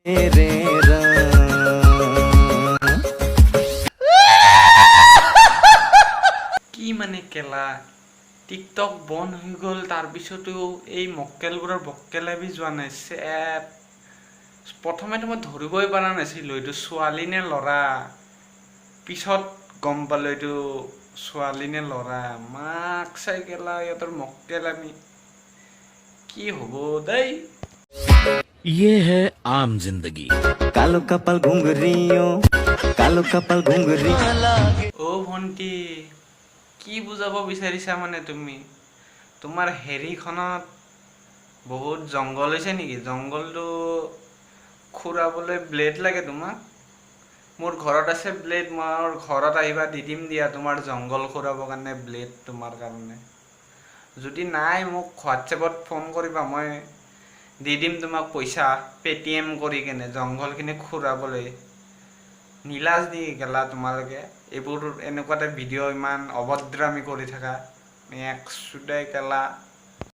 रे राम। কি মানে কেলা, টিকটক বন্ধ হৈ গ'ল, তাৰপিছতো এই মক্কেলবোৰৰ বক্কেলাবি যোৱা নাই। চেপ প্ৰথমেতো মই ধৰিবই পৰা নাছিলোঁ এইটো ছোৱালী নে ল'ৰা। পিছত গম পালোঁ এইটো ছোৱালী নে ল'ৰা। মাক চাই কেলা, ইহঁতৰ মক্কেলামি কি হ'ব দেই। ये है आम जिंदगी। কালো কপাল ঘুংরিও, কালো কপাল ঘুংরি। অ' ভণ্টি, কি বুজাব বিচাৰিছা? মানে তুমি তোমাৰ হেৰিখনত বহুত জংঘল হৈছে নেকি? জংঘলটো খুৰাবলৈ ব্লেড লাগে তোমাক? মোৰ ঘৰত আছে ব্লেড। মোৰ ঘৰত আহিবা, দি দিম দিয়া তোমাৰ জংঘল খুৰাবৰ কাৰণে ব্লেড তোমাৰ কাৰণে। যদি নাই, মোক হোৱাটছএপত ফোন কৰিবা, মই দি দিম তোমাক পইচা পে'টিএম কৰি কেনে জংঘলখিনি খুৰাবলৈ। নিলাজ নেকি গেলা তোমালোকে? এইবোৰ এনেকুৱা এটা ভিডিঅ' ইমান অভদ্ৰামি কৰি থাকা, এক চুদাই কেলা।